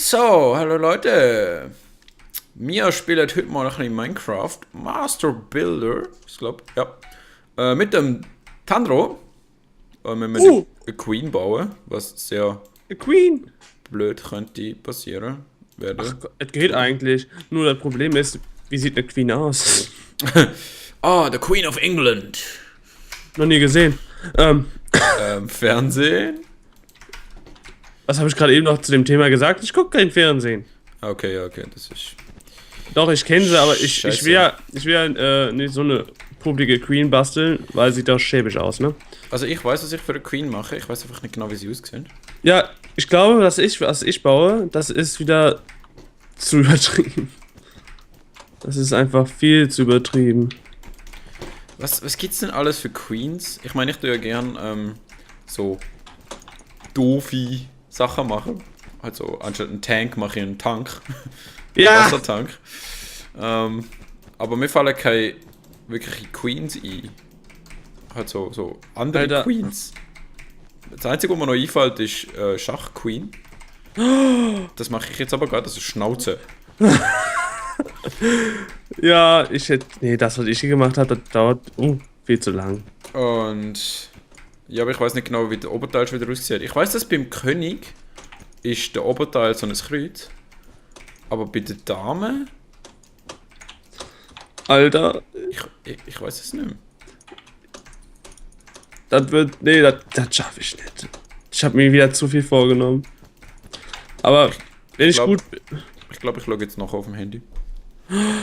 So, hallo Leute. Wir spielen heute mal ein bisschen Minecraft Master Builder. Ich glaube, ja. Mit dem Tandro. Wir müssen eine Queen bauen, was sehr A Queen! blöd könnte passieren werden. Ach, es geht eigentlich. Nur das Problem ist, wie sieht eine Queen aus? The Queen of England. Noch nie gesehen. Fernsehen? Was habe ich gerade eben noch zu dem Thema gesagt? Ich gucke kein Fernsehen. Okay, das ist... Doch, ich kenne sie, aber ich Scheiße. will ja nicht so eine publike Queen basteln, weil sieht doch schäbig aus, ne? Also ich weiß, was ich für eine Queen mache. Ich weiß einfach nicht genau, wie sie aussehen. Ja, ich glaube, was ich baue, das ist wieder zu übertrieben. Das ist einfach viel zu übertrieben. Was gibt's denn alles für Queens? Ich meine, ich tue ja gern so doofe Sachen machen. Also anstatt einen Tank mache ich einen Tank. Ja! Wassertank. Aber mir fallen keine wirkliche Queens ein. Halt so andere Alter. Queens. Das Einzige, was mir noch einfällt, ist Schachqueen. Das mache ich jetzt aber gerade, das ist Schnauze. Ja, nee, das, was ich hier gemacht habe, das dauert viel zu lang. Und ja, aber ich weiß nicht genau, wie der Oberteil schon wieder aussieht. Ich weiß, dass beim König ist der Oberteil so ein Kreuz. Aber bei der Dame, Alter, ich weiß es nicht mehr. das schaffe ich nicht. Ich habe mir wieder zu viel vorgenommen. Aber wenn ich glaub- gut... Ich glaube, ich schaue jetzt noch auf dem Handy.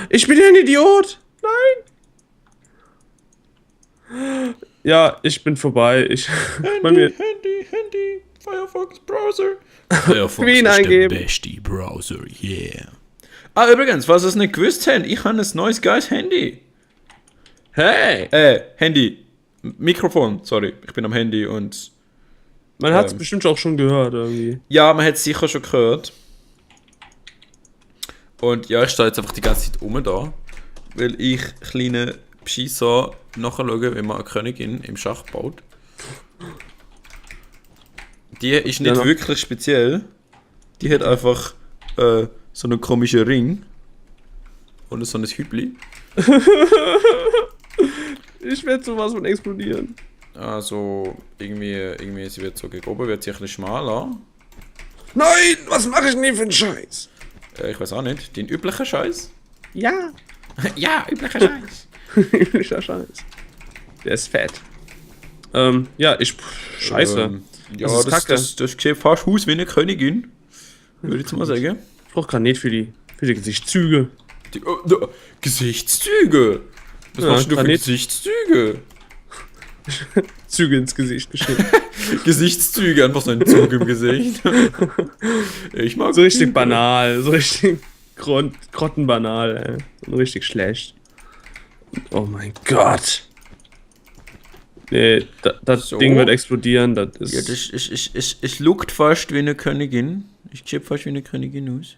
Ich bin ja ein Idiot! Nein! Ja, ich bin vorbei. Bei mir... Handy, Firefox Browser. Firefox Queen ist eingeben. der beste Browser, yeah. Ah, übrigens, was ihr es nicht gewusst habt, ich habe ein neues geiles Handy. Hey! Handy. Mikrofon, sorry, ich bin am Handy und... Man hat es bestimmt auch schon gehört irgendwie. Ja, man hat es sicher schon gehört. Und ja, ich stehe jetzt einfach die ganze Zeit da, weil ich kleine Bescheisser nachschaue, wie man eine Königin im Schach baut. Die ist nicht Ja. wirklich speziell. Die hat einfach so einen komischen Ring. Und so ein Hübli. Ich werde sowas von explodieren. Also, irgendwie sie wird so gegen oben, wird sie ein bisschen schmaler. Nein! Was mache ich denn hier für einen Scheiß? Ich weiß auch nicht, den üblichen Scheiß. Ja! Ja, üblicher Scheiß. Üblicher Scheiß. Der ist fett. Ja, Scheiße. Ja, Das ist Kacke. das sieht fast aus wie eine Königin. Würde ich jetzt mal sagen. Ich brauche Granit für die Gesichtszüge. Gesichtszüge! Was Ja, machst du für Granit. Gesichtszüge? Züge ins Gesicht geschnitten. Gesichtszüge, einfach so ein Zug im Gesicht. Ich mag So richtig Züge. banal, so richtig grottenbanal, ey. So richtig schlecht. Oh mein Gott. Nee, das So. Ding wird explodieren, das ist... Ja, es lookt fast wie eine Königin. Ich sehe fast wie eine Königin aus.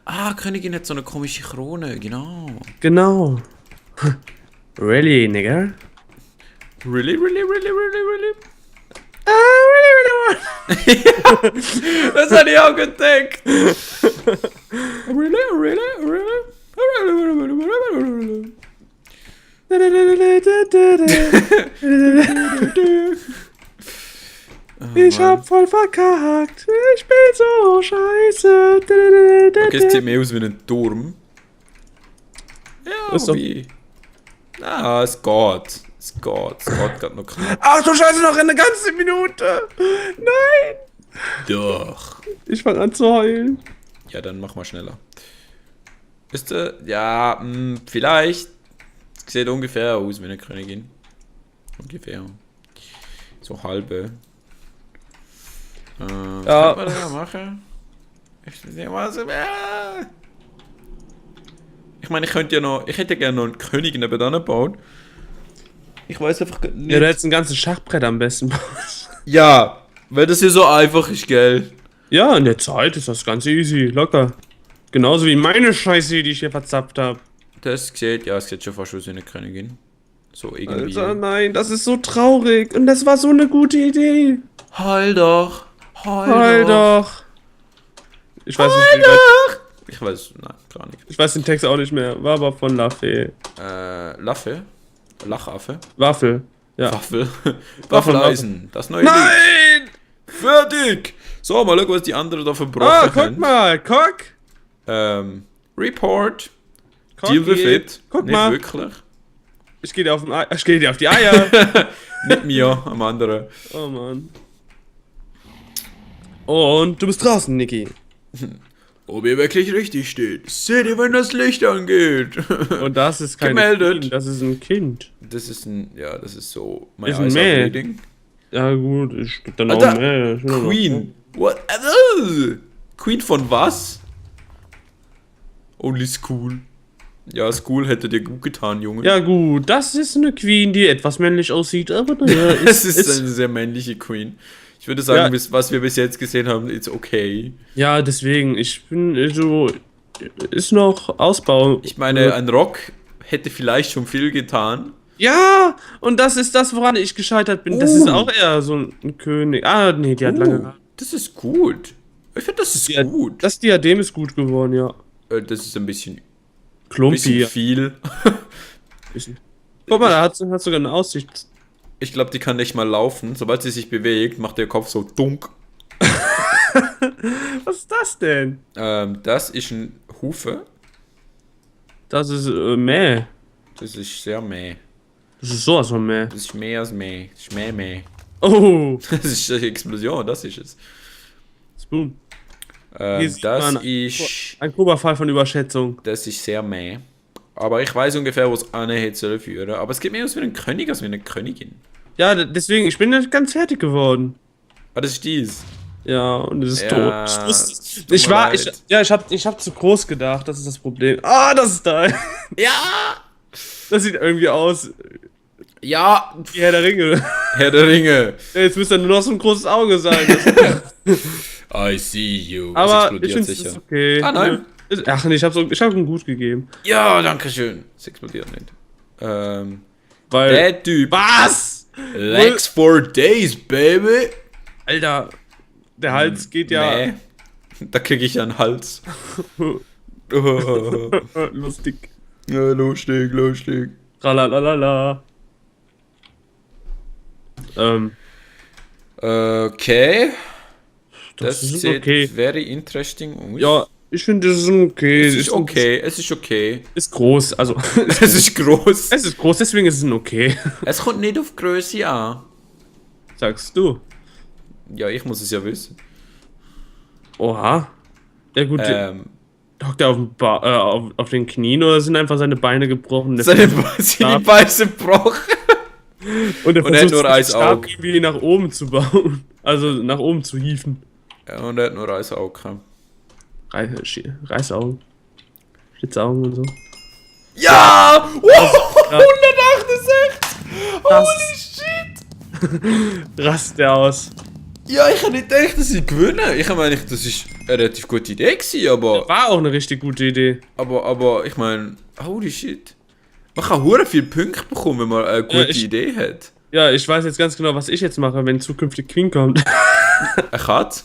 Ah, Königin hat so eine komische Krone, genau. Genau. Really, nigga? Really? Das hatte ich auch gedacht. Ich hab voll verkackt. Ich bin so scheiße. Okay, es sieht mehr aus wie ein Turm. Ja, Ist doch- wie? Ah, es geht. Es geht gerade noch knapp. Ach du Scheiße, noch eine ganze Minute. Nein. Doch. Ich fang an zu heulen. Ja, dann mach mal schneller. Ist ja, vielleicht. Es sieht ungefähr aus wie eine Königin. Ungefähr. So halbe. Was Ja. kann man da machen? Ich weiß nicht, was. Ich meine, ich hätte gerne noch einen König nebenan gebaut. Ich weiß einfach nicht. Ja, du hättest ein ganzes Schachbrett am besten. Ja, weil das hier so einfach ist, gell? Ja, in der Zeit ist das ganz easy, locker. Genauso wie meine Scheiße, die ich hier verzapft habe. Das sieht, ja, es sieht schon fast aus wie eine Königin. So irgendwie. Alter, nein, das ist so traurig. Und das war so eine gute Idee. Heul doch. Heul doch. Ich weiß nicht, wie weit, Ich weiß, nein, gar nicht. ich weiß den Text auch nicht mehr. War aber von Lafay. Laffe? Lachaffe? Waffel. Ja. Waffel. Waffeleisen. Das neue Lied. Nein! Fertig! So, mal schauen, was die anderen da verbrochen Ah, haben. guck mal, guck! Report. Guck Deal with hier. it. Guck Nicht mal. wirklich. Ich gehe dir auf die Eier. Nicht mir, am anderen. Oh Mann. Und du bist draußen, Niki. Ob ihr wirklich richtig steht. Seht ihr, wenn das Licht angeht. Und das ist kein Gemeldet. Kind, das ist ein Kind. Das ist ein, ja, das ist so Ist ein Mäh. Ja gut, ich geb dann auch Alter, mehr. Ich will noch- Queen. What? Queen von was? Only School. Ja, School hätte dir gut getan, Junge. Ja gut, das ist eine Queen, die etwas männlich aussieht, aber naja, Es ist eine sehr männliche Queen. Ich würde sagen, Ja. was wir bis jetzt gesehen haben, ist okay. ja, deswegen, ich bin so, ist noch Ausbau. Ich meine, ein Rock hätte vielleicht schon viel getan. Ja, und das ist das, woran ich gescheitert bin. Das ist auch eher so ein König. Ah, nee, die hat lange Haare. Das ist gut. Ich finde, das ist gut. Das Diadem ist gut geworden, ja. Das ist ein bisschen Klumpi. viel. Guck mal, da hat sogar eine Aussicht. Ich glaube, die kann nicht mal laufen. Sobald sie sich bewegt, macht der Kopf so dunk. Was ist das denn? Das ist ein Hufe. Das ist Mäh. Das ist sehr mäh. Das ist sowas von Mäh. Das ist mehr als mäh. Das ist mäh. Oh, Das ist eine Explosion, das ist es. Spoon. Hier sieht Das man ist... ein grober Fall von Überschätzung. Das ist sehr mäh. Aber ich weiß ungefähr, wo es anhält soll führen. Aber es geht mehr aus wie ein König als wie eine Königin. Ja, deswegen, ich bin nicht ganz fertig geworden. Ah, das ist dies. Ja, und es ist Ja, tot. tut mir leid. Ich hab zu groß gedacht, das ist das Problem. Ah, das ist da. Ja! Das sieht irgendwie aus Ja! wie Herr der Ringe. Herr der Ringe. Ja, jetzt müsste nur noch so ein großes Auge sein. I see you. Aber Es ich finde es ist okay. Ah, nein. Ach nee, ich hab ihm gut gegeben. Ja, danke schön. Es explodiert nicht. Weil. Der Typ. Was? Legs for days, baby. Alter, der Hals geht ja. Nee. Da krieg ich einen Hals. Lustig. Ja, lustig. Tralalala. Okay. Das ist sieht okay. very interesting aus. Ja, ich finde, das ist okay. Es ist okay, es ist okay. Ist groß, also. Es ist groß. Es ist groß, deswegen ist es ein okay. Es kommt nicht auf Größe an. Sagst du. Ja, ich muss es ja wissen. Oha. Ja gut, hockt er auf den Knien oder sind einfach seine Beine gebrochen? Seine Beine gebrochen. Und er Und er hat nur den ein Stab Auge. irgendwie nach oben zu bauen. Also nach oben zu hieven. Ja, und er hat nur ein Auge. Reißaugen. Schlitzaugen und so. Ja! Wow! Ja. 168! Holy shit! Rast der aus. Ja, ich hätte nicht gedacht, dass ich gewinne. Ich meine, das ist eine relativ gute Idee gewesen, aber War auch eine richtig gute Idee. ich meine, holy shit. Man kann hure viel Punkte bekommen, wenn man eine gute ich- Idee hat. Ja, ich weiß jetzt ganz genau, was ich jetzt mache, wenn zukünftig Queen kommt. Eine Katze?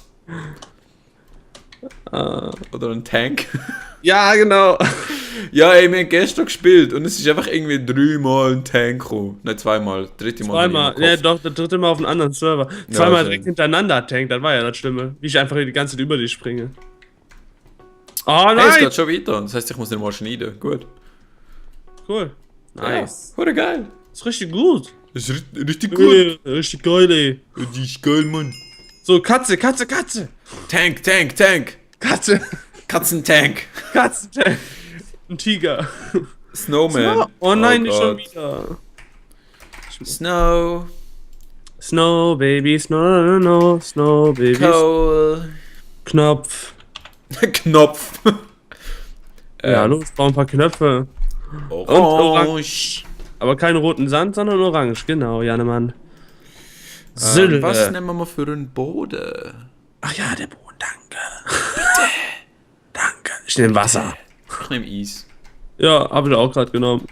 Oder ein Tank? Ja, genau. Ja, ey, wir haben gestern gespielt und es ist einfach irgendwie 3-mal ein Tank gekommen. Nein, 2-mal. 3. Mal. Zweimal. Ja, doch, das 3. Mal auf einem anderen Server. Zweimal okay. direkt hintereinander Tank, das war ja das Schlimme. Wie ich einfach die ganze Zeit über dich springe. Oh Hey, es nein! geht schon weiter. Das heißt, ich muss den mal schneiden. Gut. Cool. Nice. Ja, hure geil. Ist richtig gut. Das ist richtig gut. Richtig geil, ey. Das ist geil, Mann. So, Katze. Tank. Katze. Katzentank. Katze. Ein Tiger. Snowman. Oh nein, nicht schon Gott. wieder. Snow. Snow, Baby, Snow, Baby. Coal. Knopf. Knopf. Ja, los, brauchen ein paar Knöpfe. Orange. Aber keinen roten Sand, sondern orange. Genau, Janemann. Was nehmen wir mal für einen Boden? Ach ja, der Boden, danke. Bitte. Danke. Ich nehme Wasser. Ich nehme Eis. Ja, hab ich auch gerade genommen.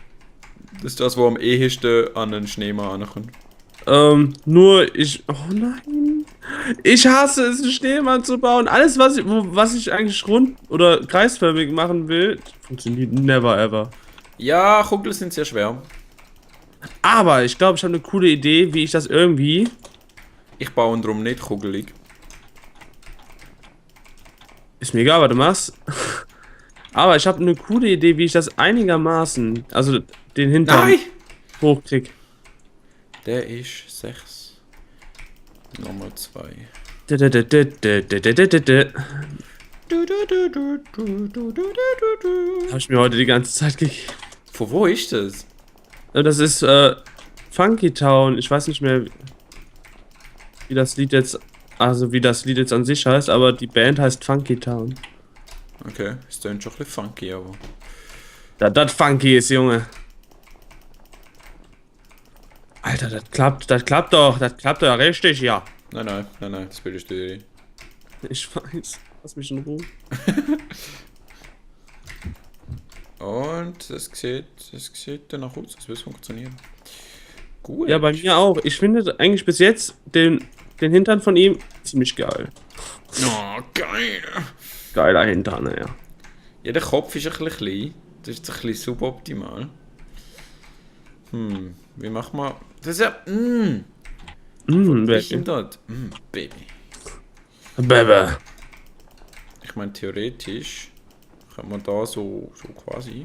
Das ist das, wo am ehesten an den Schneemann ankommt. Nur ich. Oh nein. Ich hasse es, einen Schneemann zu bauen. Alles, was ich eigentlich rund- oder kreisförmig machen will, funktioniert never ever. Ja, Kugel sind sehr schwer. Aber ich glaube, ich habe eine coole Idee, wie ich das irgendwie... Ich baue drum nicht kugelig. Ist mir egal, was du machst. Aber ich habe eine coole Idee, wie ich das einigermaßen, also den Hintern Nein! hochkrieg. Der ist 6. Nochmal 2. Habe ich mir heute die ganze Zeit gegeben. Von wo ist das? Das ist Funky Town. Ich weiß nicht mehr, wie das Lied jetzt, also wie das Lied jetzt an sich heißt, aber die Band heißt Funky Town. Okay, ist dann schon ein bisschen funky, aber. Das funky ist, Junge. Alter, das klappt doch, das klappt doch richtig, ja. Nein, das bildest du dir. Ich weiß. Lass mich in Ruhe. Und das sieht danach aus, als würde es funktionieren. Gut. Ja, bei mir auch. Ich finde eigentlich bis jetzt den Hintern von ihm ziemlich geil. Oh, geil. Geiler Hintern, ja. Ja, der Kopf ist ein bisschen klein. Das ist ein bisschen suboptimal. Wie macht man. Das ist ja. Wie ist denn Baby. das? Baby. Baby. Ich meine, theoretisch kann man da so quasi.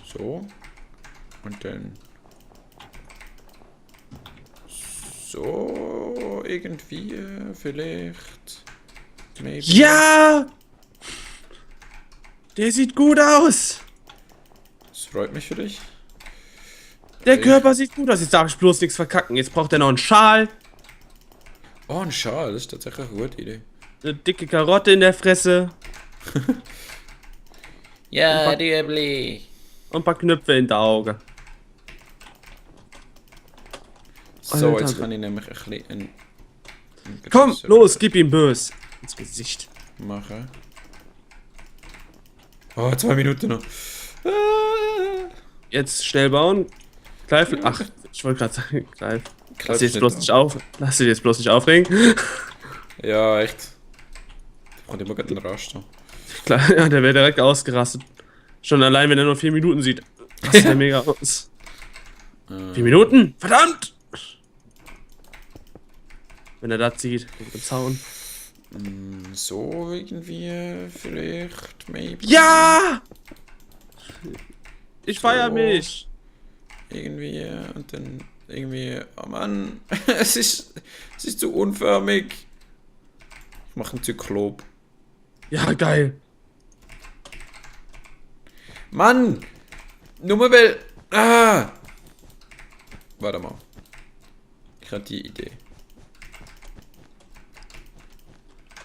So. Und dann. So. Irgendwie. Vielleicht. Maybe. Ja! Der sieht gut aus. Das freut mich für dich. Der Körper sieht gut aus. Jetzt darf ich bloß nichts verkacken. Jetzt braucht er noch einen Schal, Oh, ein Schal. Das ist tatsächlich eine gute Idee. eine dicke Karotte in der Fresse Ja, Diabli. und ein paar Knöpfe in der Auge. So, Alter. jetzt kann ich nämlich ein bisschen Komm, los, gib ihm bös ins Gesicht. machen. Oh, 2 Minuten noch. Jetzt schnell bauen. Clive, ach, ich wollte gerade sagen, Clive. Lass dich jetzt bloß nicht aufregen. Ja, echt. Da kommt immer gerade ein Raster. Klar, ja, der wäre direkt ausgerastet. Schon allein, wenn er nur 4 Minuten sieht. Das sieht ja mega aus. 4 Minuten? Verdammt! Wenn er das sieht, mit dem Zaun. So irgendwie, vielleicht, maybe. Ja! Ich feier So. mich. Irgendwie, und dann irgendwie, oh Mann, es ist zu unförmig. Ich mache einen Zyklop. Ja, geil. Mann! Nur weil. Ah! Warte mal. Ich hatte die Idee.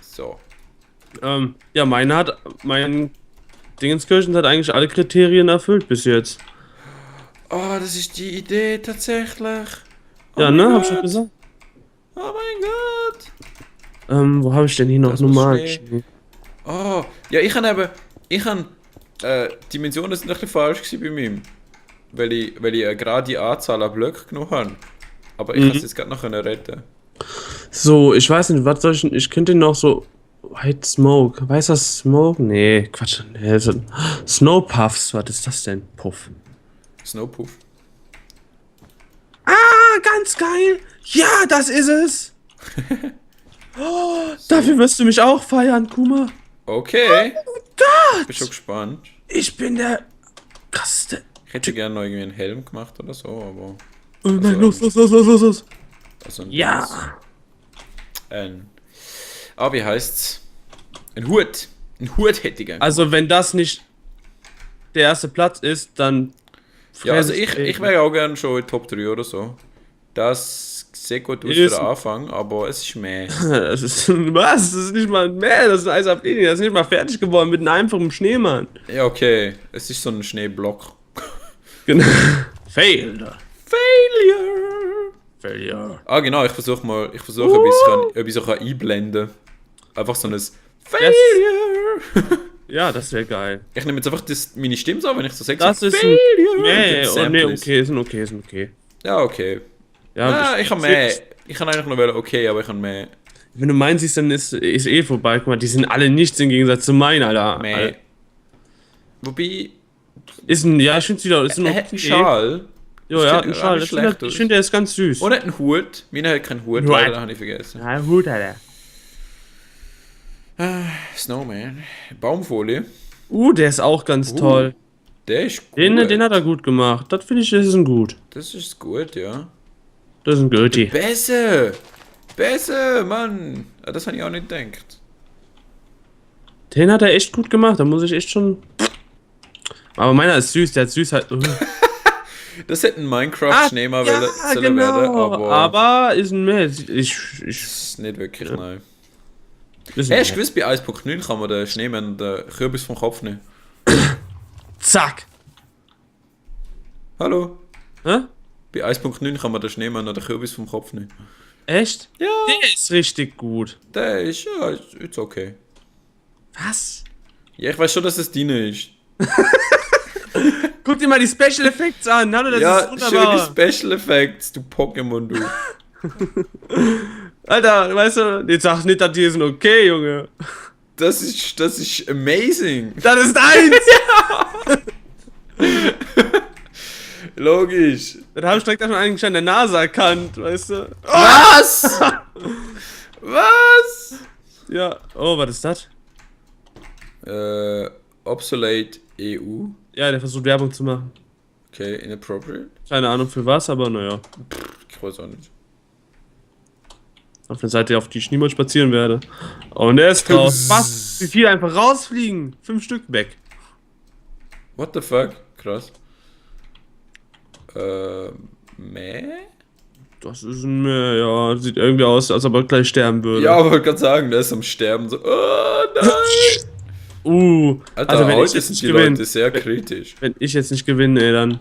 So. Ja, mein Dingenskirchen hat eigentlich alle Kriterien erfüllt bis jetzt. Oh, das ist die Idee tatsächlich. Oh Ja, mein ne? Hab ich Gott. doch gesagt. Oh mein Gott. Wo habe ich denn hier noch Das muss normal? Schnee. Oh, ja, ich habe Dimensionen sind ein bisschen falsch gewesen bei mir. Weil ich gerade die Anzahl an Blöcken genug habe. Aber ich kann es jetzt gerade noch retten. So, ich weiß nicht, was soll ich könnte noch so White Smoke. Weißer Smoke? Nee, Quatsch. Nee, so Snow Puffs, was ist das denn? Puff. Snowpuff. Ah, ganz geil. Ja, das ist es. Oh, dafür wirst du mich auch feiern, Kuma. Okay. Oh Gott. Bin schon gespannt. Ich bin der krasseste. Ich hätte gerne noch irgendwie einen Helm gemacht oder so, aber. Oh nein, Also, los. Also Ja. Wie heißt's? Ein Hut. Ein Hut hätte ich gerne. Also, wenn das nicht der erste Platz ist, dann. Ja, also fress ich wäre auch gerne schon in Top 3 oder so. Das sieht gut aus für Ist- den Anfang, aber es ist mehr. Das ist. Was? Das ist nicht mal mehr. Das ist ein Eis auf Linie. Das ist nicht mal fertig geworden mit einem einfachen Schneemann. Ja, okay. Es ist so ein Schneeblock. Genau. Failed. Failure! Ah, genau, ich versuche ob ich so einblenden kann. Einfach so ein Failure! Ja, das wäre geil. Ich nehme jetzt einfach meine Stimme so, wenn ich so sage, Das so ist Failure! Nee, und dann nee, Sample ist- okay, ist okay. Ja, okay. Ja, ich habe mehr. Ich kann eigentlich noch wählen, okay, aber ich habe mehr. Wenn du meinen siehst, dann ist eh vorbei. Guck mal, die sind alle nichts im Gegensatz zu meinen, Alter. Mehr. Wobei, Ist ein, ja, ich finde es wieder, ist ein er hat einen Schal. Jo, er hat einen Schal. Ich finde, der ist ganz süß. Und er hat einen Hut. Meiner hat keinen Hut, Hut. leider, habe ich vergessen. Ja, Hut, Alter. Snowman. Baumfolie. Der ist auch ganz toll. Der ist gut. Den hat er gut gemacht. Das finde ich, das ist ein gut. Das ist gut, ja. Das ist ein Guti. Besser, Mann. Das habe ich auch nicht gedacht. Den hat er echt gut gemacht. Da muss ich echt schon. Aber meiner ist süß. Der hat süß halt. Das hätte ein Minecraft-Schneemer werden, genau. Aber ist ein mehr. Das ist nicht wirklich neu. Hey, hast du gewusst, bei 1.9 kann man den Schneemann den Kürbis vom Kopf nehmen? Zack! Hallo? Hä? Bei 1.9 kann man den Schneemann den Kürbis vom Kopf nehmen. Echt? Ja. Der ist richtig gut. Der ist, ja, ist okay. Was? Ja, ich weiß schon, dass es deine ist. Guck dir mal die Special Effects an, hallo, das ist wunderbar. Schöne Special Effects, du Pokémon, du. Alter, weißt du, jetzt sag nicht, dass die sind okay, Junge. Das ist amazing. Das ist eins! Logisch. Dann habe ich direkt schon eigentlich an der Nase erkannt, weißt du? Was? Was? Ja, oh, was ist das? Obsolete EU. Ja, der versucht Werbung zu machen. Okay, inappropriate. Keine Ahnung für was, aber naja. Ich weiß auch nicht. Auf der Seite, auf die ich niemals spazieren werde. Und er ist raus. Was? Wie viele einfach rausfliegen? 5 Stück weg. What the fuck? Krass. Meh? Das ist ein Meer, ja. Sieht irgendwie aus, als ob er gleich sterben würde. Ja, aber ich wollte gerade sagen, der ist am Sterben. So, oh nein! Alter, Also wenn ich heute jetzt sind nicht die gewinne, Leute sehr kritisch. wenn ich jetzt nicht gewinne, ey, dann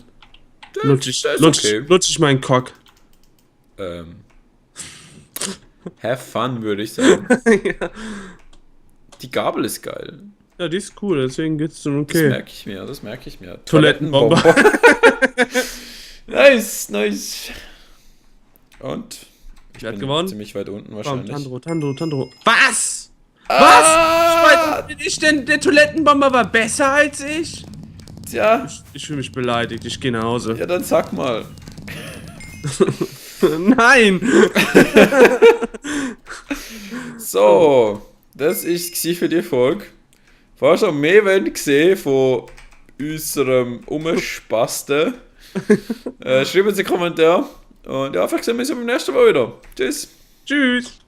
lutsch ich meinen Cock. Have fun, würde ich sagen. Ja. Die Gabel ist geil. Ja, die ist cool, deswegen geht's dann Das okay. merke ich mir. Toilettenbomber. Nice. Und? Wer hat gewonnen? Ziemlich weit unten wahrscheinlich. Tandro. Was? Was? Bin ich denn, der Toilettenbomber war besser als ich? Tja. Ich fühle mich beleidigt, ich gehe nach Hause. Ja, dann sag mal. Nein! So, das ist für die Folge. Falls ihr mehr wollt sehen von unserem Umspasten, schreibt uns in die Kommentare. Und ja, vielleicht sehen wir uns beim nächsten Mal wieder. Tschüss. Tschüss!